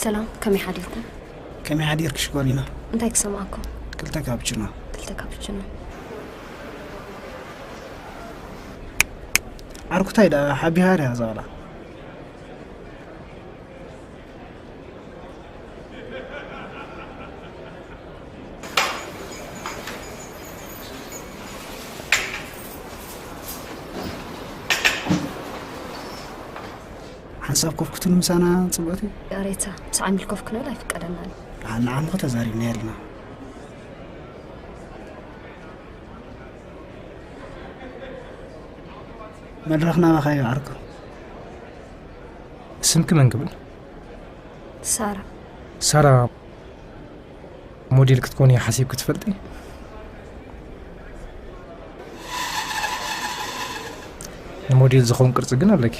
ሰላም፣ ከመይ ሓዲርኩም? ከመይ ሓዲርክ ሽኮሪና? እንታይ ክሰምዓኩም? ክልተ ካፕችኖ። ክልተ ካፕችኖ። ዓርኩታይ ደኣ ሓቢሃ ድያ እዛ ቆልዓ? ሓንሳብ ኮፍ ክትብሉ ምሳና ጽቡቕቲ። ሬታ፣ ምስ ዓሚል ኮፍ ክንብል ኣይፍቀደናን እዩ። ንዓምኹ ተዛሪብና ኣለና። መድረኽ ናባኻ እዩ ዓርኩ። ስምኪ መን ክብል? ሳራ። ሳራ ሞዴል ክትኮኒ ሓሲብኪ ትፈልጢ? ንሞዴል ዝኸውን ቅርጺ ግን ኣለኪ።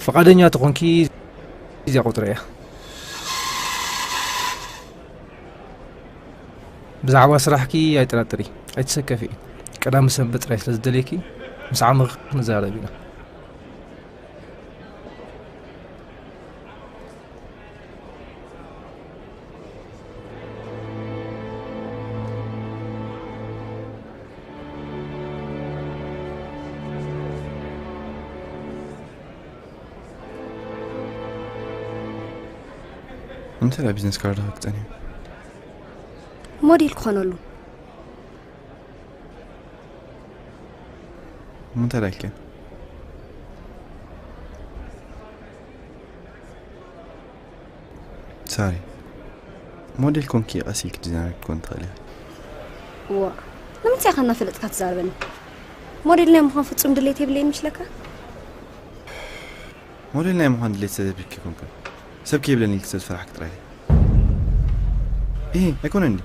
ፍቓደኛ ተኾንኪ እዚኣ ቁጽሪ እያ። ብዛዕባ ስራሕኪ ኣይጠራጥሪ፣ ኣይትሰከፊ። ቀዳሚ ሰንበት ጥራይ ስለ ዝደልየኪ ምስ ዓመኺ ክንዛረብ ኢና። እንታይ ቢዝነስ ካርድ ክጸንዩ? ሞዴል ክኾነሉ። እንታይ ዳልከ? ሳሪ፣ ሞዴል ኮንኪ ቀስ ኢልኪ ዲዛይነር ክትኮን ትኽእሊ ኢኺ። ዋ፣ ንምንታይ ኢኻ እናፈለጥካ ትዛረበኒ? ሞዴል ናይ ምዃን ፍጹም ድሌት የብለይን ይመስለካ? ሞዴል ናይ ምዃን ድሌት ስለዘብልኪ ኮንከ፣ ሰብ ከይብለኒ ኢልኪ ስለዝፈራሕኪ ጥራይ። ኢሂ፣ ኣይኮነን ድዩ?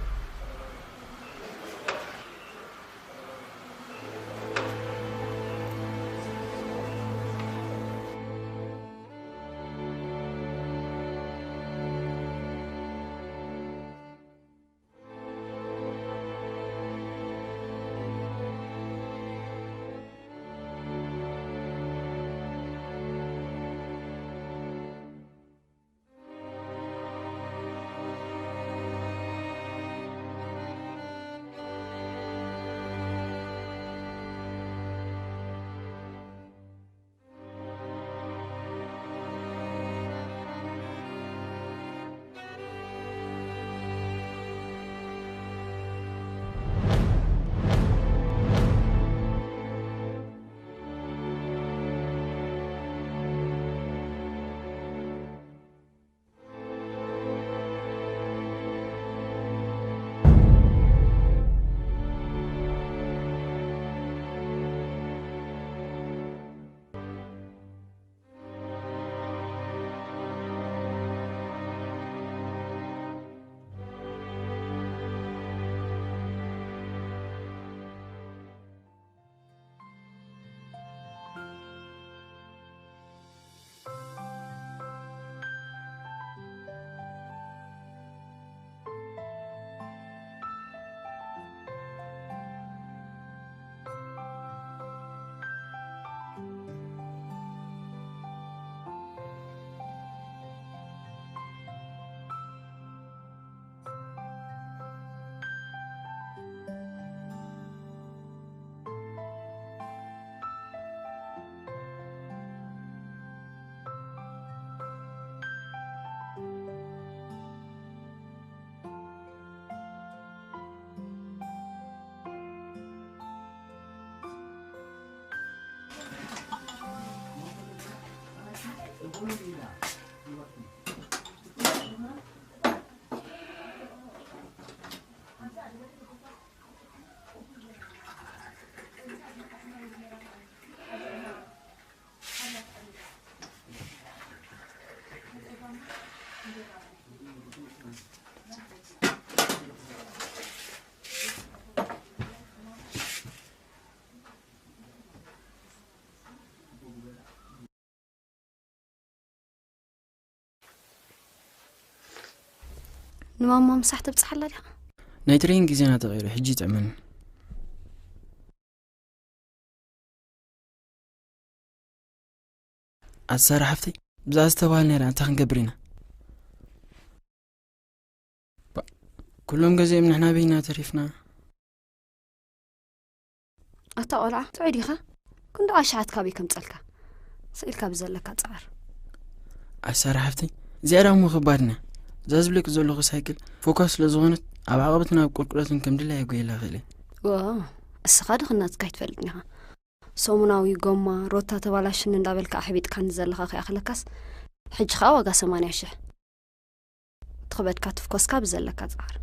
ንማማ ምሳሕ ተብጽሓላ ዲኻ? ናይ ትሬን ግዜና ተቐይሩ፣ ሕጂ ይጥዕመኒ። ኣሳራ ሓፍተይ፣ ብዛ ዝተባህልናዮ ደኣ እንታይ ክንገብር ኢና? ባ- ኩሎም ገዚኦም ንሕና በይና ተሪፍና። ኣታ ቆልዓ፣ ጥዑይ ዲኻ? ክንዲ ኣሽሓት ካበይ ከምጸልካ? ስኢልካ ብዘለካ ጻዕር። ኣሳራ ሓፍተይ፣ እዚኣ ደኣ እሞ ከባድ እያ። እዛ ዝብለኪ ዘለኹ ሳይክል ፎካስ ስለ ዝኾነት፣ ኣብ ዓቐበትን ኣብ ቁልቁለትን ከም ድላየ የጉየላ ይኽእል እየ። ዎ፣ እስኻ ድኽነትካ ኣይትፈልጥን ኢኻ። ሰሙናዊ ጎማ ሮታ ተባላሽኒ እንዳበልካ ኣሕቢጥካኒ ዘለኻ ከይኣኽለካስ፣ ሕጂ ኸኣ ዋጋ ሰማንያ ሽሕ። ትኽበድካ ትፍኮስካ ብዘለካ ጻዕር።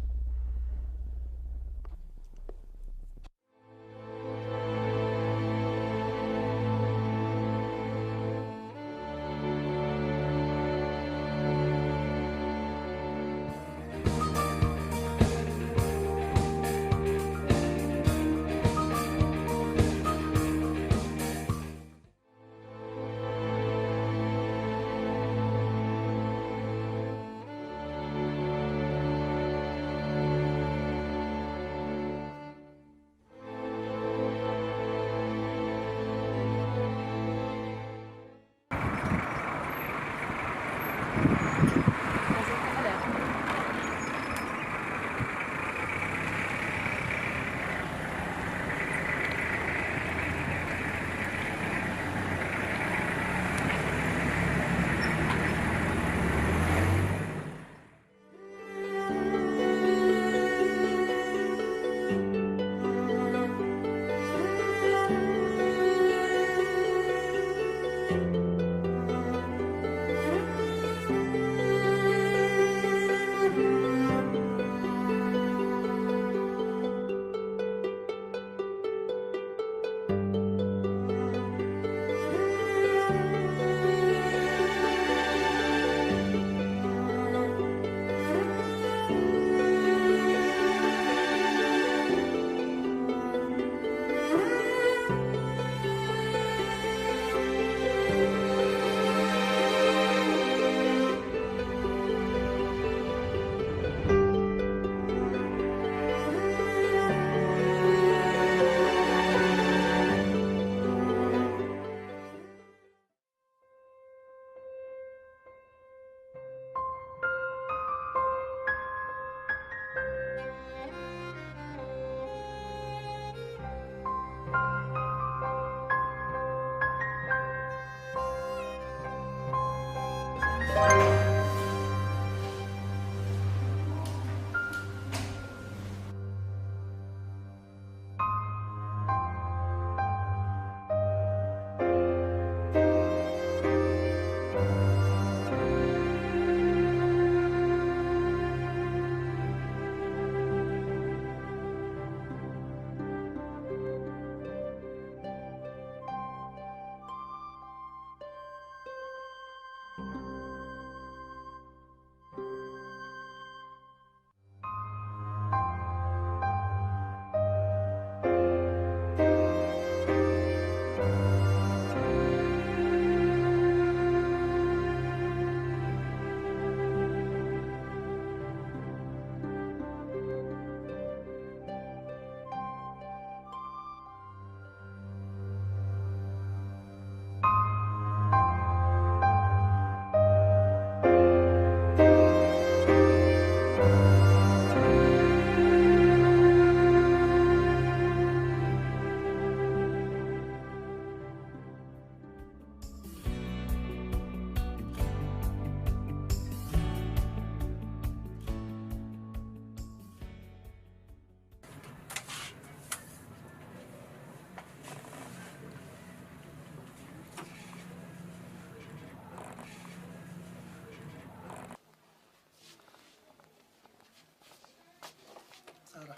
ሳራ፣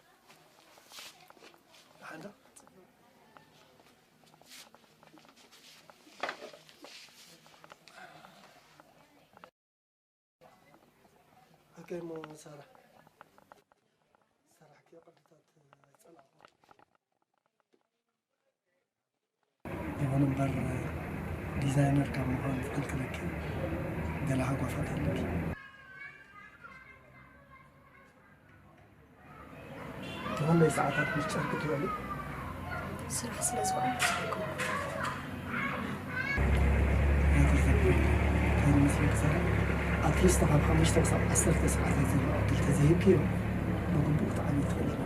ደሓን ዶ? ኦኬ፣ እሞ ሳራ፣ ዝሰራሕክዮ ቅድታት ኣይጸናዕኩን። ይኹን እምበር፣ ዲዛይነር ካብ ምዃን ዝኽልክለኪ ገለ ሃጓፋት ኣለኪ። ክንደይ ሰዓታት ምስ ጨርቂ ትውዕሊ? ስራሕ ስለ ዝውዕል። ኣይትዘክሪ። ስለ ክሰርሕ ኣትሊስት ካብ ሓሙሽተ ክሳብ ዓሰርተ ሰዓታት ዘሎ ዕድል ተዘይሂብክዮ ብግቡእ ክትዓቢ ትኽእል ኢኻ።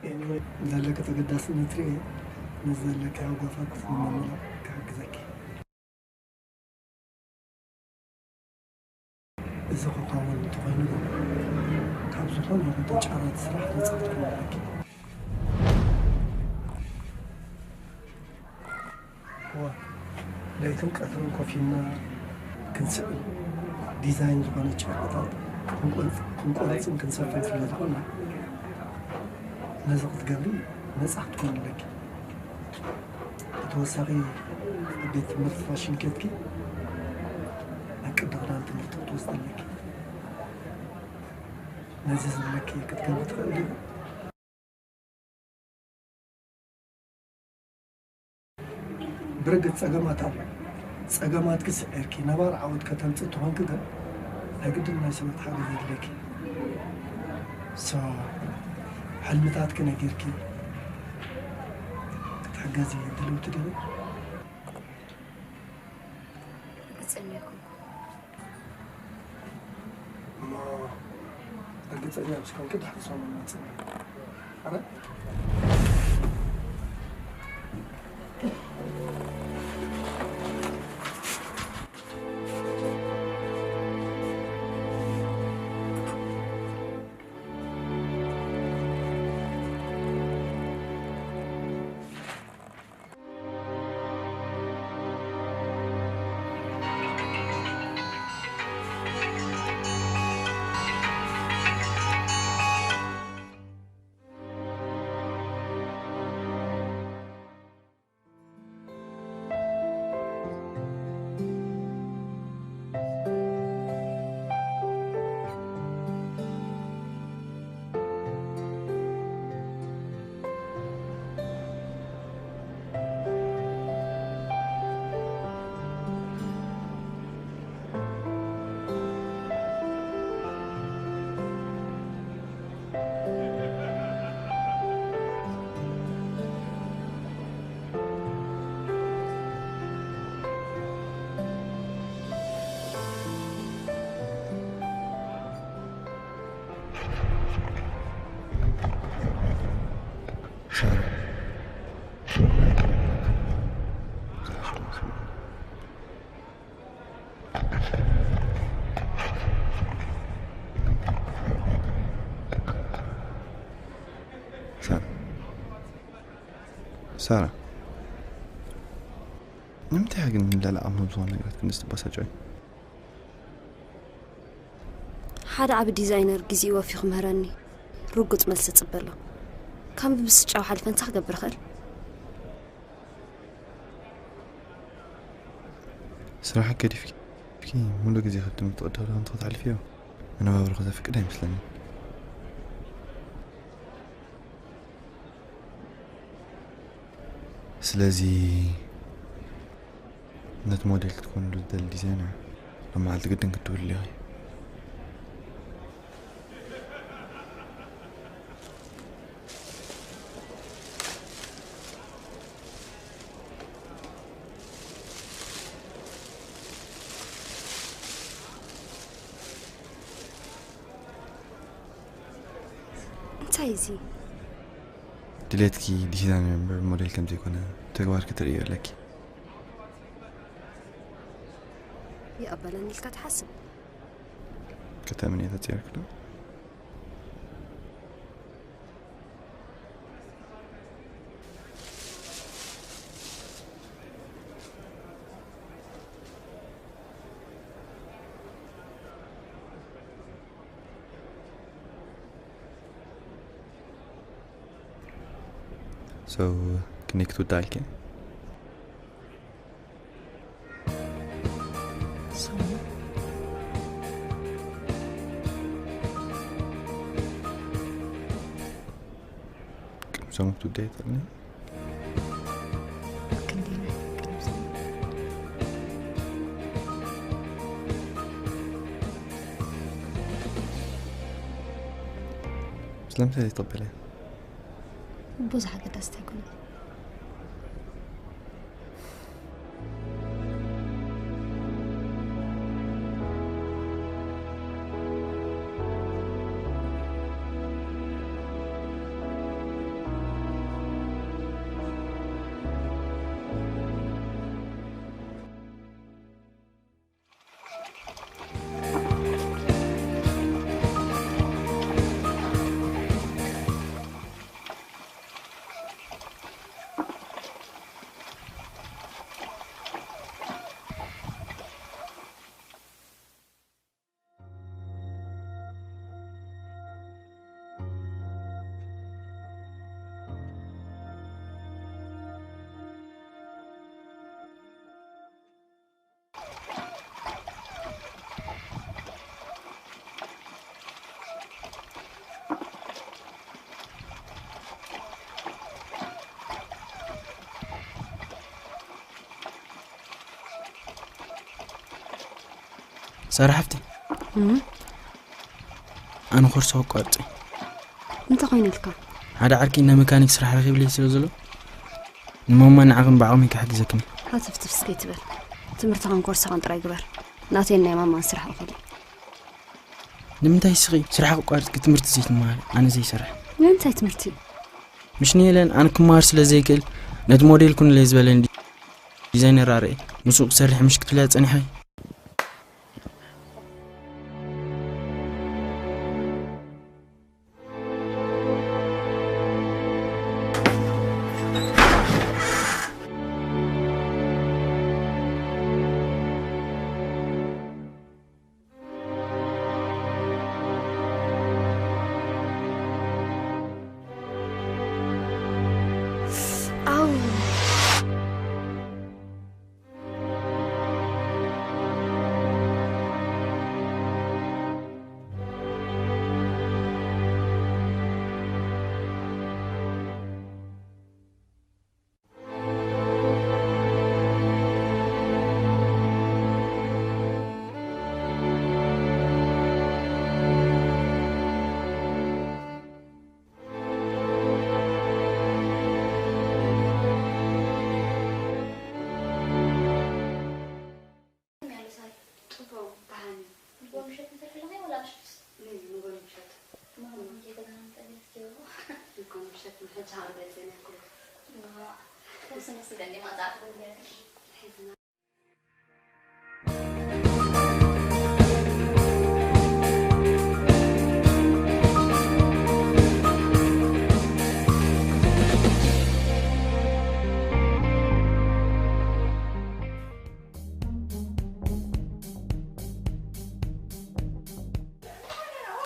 Anyway፣ ዘለኪ ተገዳስነት ርእየ፣ ምስ ዘለኪ ሃጓፋት ንምምላእ ክሕግዘኪ። እዚ ክኸውን እንተኾይኑ ግን፣ ካብ ዝኾነ ይኹን ተጫራቲ ስራሕ ነጻ ክትኮኒ ኣለኪ። እዋ፣ ለይትን ቀትርን ኮፍ ኢልና ክንስዕል፣ ዲዛይን ዝኾነ ጨርቅታት ክንቆርጽ-፣ ክንቆርጽን ክንሰፍን ስለ ዝኾና፣ ነዚ ክትገብሪ ነጻ ክትኮኒ ኣለኪ። ብተወሳኺ፣ ኣብ ቤት ትምህርቲ ፋሽን ኬድኪ ናይ ቅዲ ክዳን ትምህርቲ ክትወስዲ ኣለኪ። ነዚ ዝብለኪ ክትገብሪ ትኽእሊ ዲኺ? ብርግጽ ጸገማት ኣሎ። ጸገማትኪ ስዒርኪ ነባሪ ዓወት ከተምጽኢ ተኾንኪ ግን፣ ናይ ግድን ናይ ሰባት ሓገዝ የድልየኪ። So፣ ሕልምታትኪ ነጊርኪ ክትሕገዚ ድልውቲ ዲኺ? ርግጸኛ ኣይኮንኩን። እሞ ርግጸኛ ምስ ኮንኪ ድሕሪ ሰሙን መጽእ። ኣረ? ሳራ፣ ንምንታይ ግን ንላዕሊ ዓቕሚ ዝኾኑ ነገራት ክንድዚ ትበሳጨዊ? ሓደ ዓቢ ዲዛይነር ግዜኡ ወፊዩ ክምህረኒ ርጉጽ መልሲ እጽበ ኣለኹ። ካብ ምስጫው ሓሊፈ እንታይ ክገብር እኽእል? ስራሕኪ ገዲፍኪ ሙሉእ ግዜኺ ኣብ ትምህርቲ ቅድም ክትሕልፍዮ መነባብሮኺ ዘፍቅድ ኣይመስለንን። ስለዚ ነቲ ሞዴል ክትኮንሉ ዝደሊ ዲዛይነር ሎሚ መዓልቲ ግድን ክትብሉ ኢኺ። እንታይ እዚ? ድሌትኪ ዲዛይነር እምበር ሞዴል ከም ዘይኮነ ተግባር ክትርእዮ ኣለኪ። ይቕበለኒ ኢልካ ትሓስብ? ከተምን እየ ተጸየርኩ ዶ? So፣ ክንደይ ክትውዳእ ኢልኪ? ሰሙን። ቅድሚ ሰሙን ክትውዳእ ይትኽእልኒ? ክንደይ ናይ ቅድሚ ሰሙን? ስለምንታይ ዘይትቕበልያ? ብዙሕ ኣገዳሲት ኣይኮነን። ሳራ ሓፍቲ፣ ኣነ ኮርስ ኣቋርፀ። እንታይ ኮይኑልካ? ሓደ ዓርኪ ናይ መካኒክ ስራሕ ረኺብለይ ስለ ዘሎ፣ ንማማ ንዓቕን ብዓቕሚ ክሕግዘክን። ሃተፍትፍ እስከ ትበል። ትምህርትኻን ኮርስኻን ጥራይ ግበር። ናተይን ናይ ማማን ስራሕ እኹል። ንምንታይ ስኺ ስራሕ ኣቋርፅኪ ትምህርቲ ዘይትመሃሪ? ኣነ ዘይሰርሕ። ንምንታይ ትምህርቲ? ምሽ ንየለን ኣነ ክመሃር ስለ ዘይክእል፣ ነቲ ሞዴል ኩንለይ ዝበለኒ ዲዛይነር ኣርኤ ምስኡ ክሰርሕ ምሽ ክትብልያ ጸኒሐ።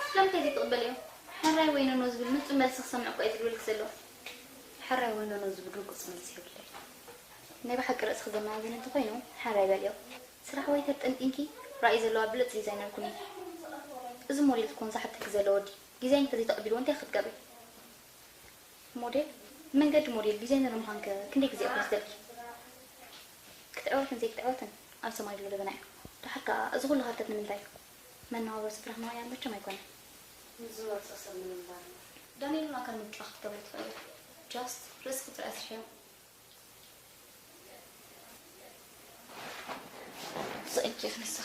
ስለምንታይ ዘይትቕበልዮ? ሕራይ ወይ ኖኖ ዝብል ምጹእ መልሲ ክሰምዕ እኮ እየ ዝብለልኪ ዘለኹ። ሕራይ ወይ ኖኖ ዝብል ርጉጽ መልሲ የብለይ። ናይ ብሓቂ ርእስኺ ዘመዛዝን እንተኾይኑ፣ ሕራይ በልዮ። ስራሕ ወይ ተጠንጢንኪ ራእይ ዘለዋ ብልጽቲ ዲዛይነር ኩኒ። እዚ ሞዴል ክኾን ዝሓተኪ ዘሎ ወዲ ዲዛይን እንተዘይተቐቢልዎ እንታይ ክትገብሪ? ሞዴል? መንገዲ ሞዴል ዲዛይነር ምዃንከ ክንደይ ግዜ ኢኺ ዝደልኪ? ክትዕወትን ዘይክትዕወትን ኣብ ሰማይ ዘሎ ደበና እዩ። ደሓር ከኣ እዚ ኩሉ ሃብተት ንምንታይ? መነባብሮ ስድራኽ ንምቕያር መቸም ኣይኮነን። ንዝመርጾ ሰብ ንምንባር እዩ። ዳንኤል እውን ኣካል ምርጫ ክትገብሪ ትኽእሊ። ጃስት ርእስኺ ጥራይ ኣስርሕዮ። ስእልኪ ክንሳ።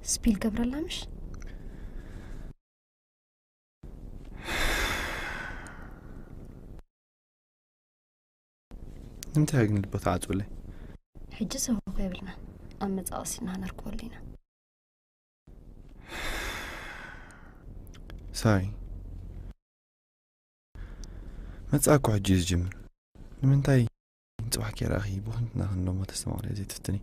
ስፒል ገብረላ ምሽ? ንምንታይ ግን ልቦ ተዓጽውለይ? ሕጂ ሰው እኮ የብልና። ኣብ መጻወሲና ነርክበሉ ኢና። ሳይ፣ መጻ እኮ ሕጂ እዩ ዝጅምር። ንምንታይ ጽባሕ ኬራኺ ብኹንትና ክንሎሞ ተስተማቕለ ዘይትፍትኒ?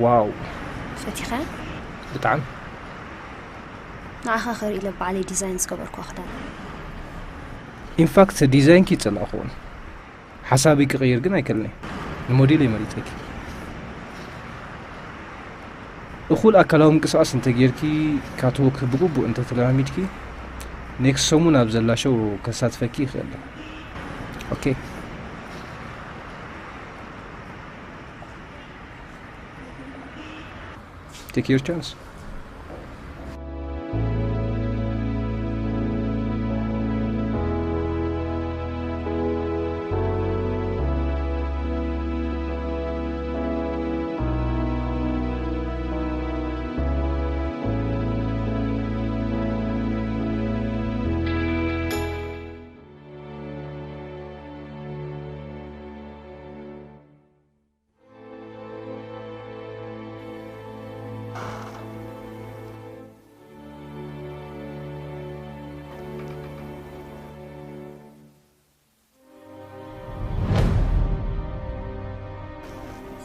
ዋው። ፈቲኻ? ብጣዕሚ። ንዓኻ ከርኢ ኢለ ባዕለይ ዲዛይን ዝገበርኩ ክዳን። ኢንፋክት ዲዛይንኪ ይጸላእኩዎን። ሓሳበይ ክቕይር ግን ኣይከልን'የ። ንሞዴል እየ መሪጸኪ። እኹል ኣካላዊ ምንቅስቓስ እንተጌርኪ፣ ካትዎክ ብግቡእ እንተተለማሚድኪ፣ ኔክስት ሰሙን ኣብ ዘላ ሾው ከሳትፈኪ ይኽእል። ኦኬ። Take your chance.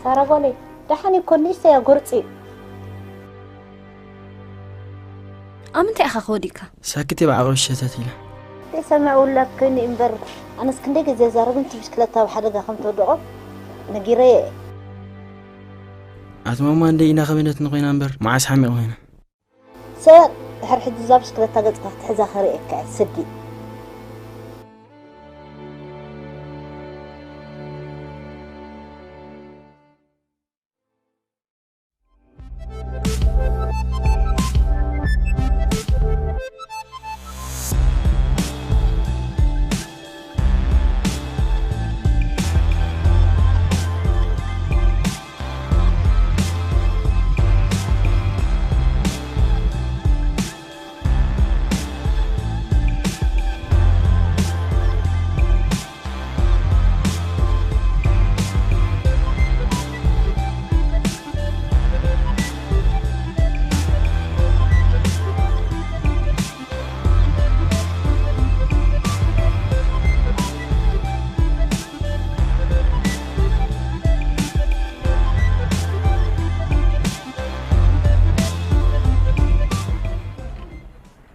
ሳራ ጓለይ፣ ደሓን እኮ ንእሽተይ እያ ጎርጺ። ኣብ ምንታይ ኢኻ ከወዲእካ? ሳክት እየ ብዓቕቢ ሸተት ኢለ። ዘይሰምዕ ውላድ ኮይኑ እምበር፣ ኣነስ ክንደይ ግዜ ዛረብን እቲ ብሽክለታ ኣብ ሓደጋ ከም ተወደቖ ነጊረየ እየ። ኣቲ ማማ እንደ ኢና ከበደትኒ ኮይና እምበር፣ መዓስ ሓሚቕ ኮይና? ሰብ ድሕሪ ሕጂ እዛ ብሽክለታ ገጽካ ክትሕዛ ከርእየካ እየ፣ ስዲ።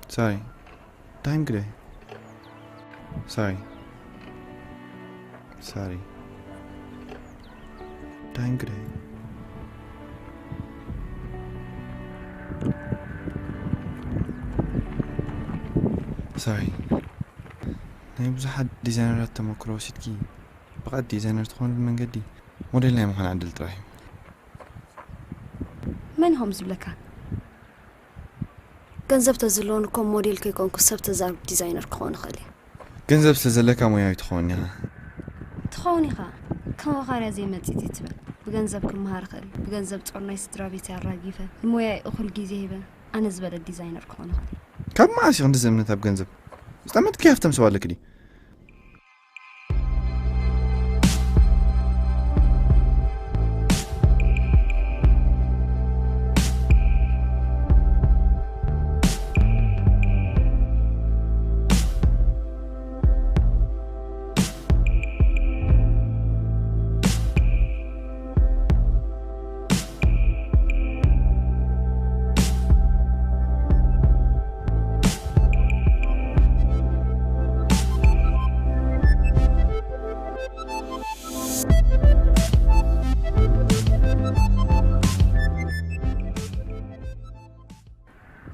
Sorry. Time gray. Sorry. Sorry. Time gray. Sorry. ናይ ብዙሓት ዲዛይነራት ተመክሮ ወሲድኪ፣ ብቐት ዲዛይነር ትኾንሉ መንገዲ ሞዴል ናይ ምዃን ዕድል ጥራሕ እዩ። መን ኢኹም ዝብለካ? ገንዘብ ተዝህልወኒ እኮ ሞዴል ከይኮንኩ ሰብ ተዛርብ ዲዛይነር ክኾን እኽእል እየ። ገንዘብ ስለዘለካ ሞያዊ ትኸውን ኢኻ። ትኸውን ኢኻ። ከም ወኻርያ ዘይመጺጽ ትበል። ብገንዘብ ክመሃር እኽእል። ብገንዘብ ጾር ናይ ስድራ ቤት ኣራጊፈ። ንሞያይ እኹል ግዜ ሂበ። ኣነ ዝበለ ዲዛይነር ክኾን እኽእል። ካብ መዓስ ኢኺ ክንድዚ እምነት ኣብ ገንዘብ? ዝጠመትኪ ሃፍታም ሰብ ኣለኪ ድዩ?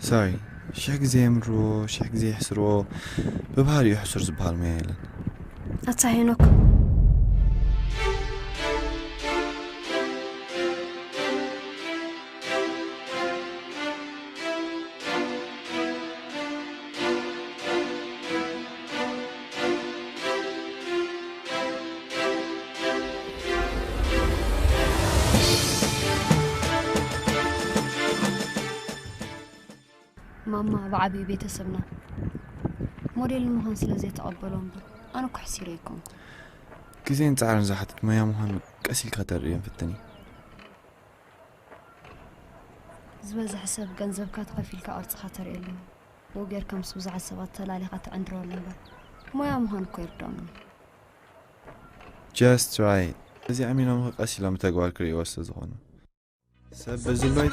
Sorry. ሽሕ ግዜ የምርዎ፣ ሽሕ ግዜ የሕስርዎ። ብባህሪኡ ሕሱር ዝበሃል ሞያ የለን። ኣታ ሄኖክ፣ ማማ ብዓብዩ ቤተሰብና ሞዴል ንምዃን ስለ ዘይተቐበሎ እምበር ኣነ እኮ ሕሲረ ኣይኮንኩ። ግዜን ጻዕርን ዝሓትት ሞያ ምዃኑ ቀስ ኢልካ ተርእዮን ፍትኒ። ዝበዝሐ ሰብ ገንዘብካ ተኸፊልካ ቅርጽኻ ተርእየሉ፣ ብኡ ጌርካ ምስ ብዙሓት ሰባት ተላሊኻ ትዕንድረሉ እምበር ሞያ ምዃኑ እኮ ይርድኦም እዩ። Just try it። እዚ ኣሚኖም ቀስ ኢሎም ብተግባር ክርእይዎ ስለ ዝኾኑ ሰብ ብዝሎይ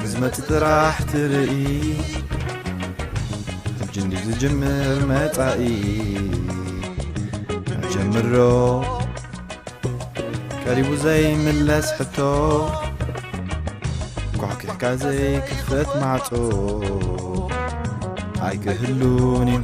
ዝመጽእ ጥራሕ ትርኢ። ሕጂ እንዲ ዝጅምር መጻኢ ጀምሮ። ቀሪቡ ዘይምለስ ሕቶ፣ ኳሕኪሕካ ዘይክፈት ማዕጾ ኣይክህሉን እዩ።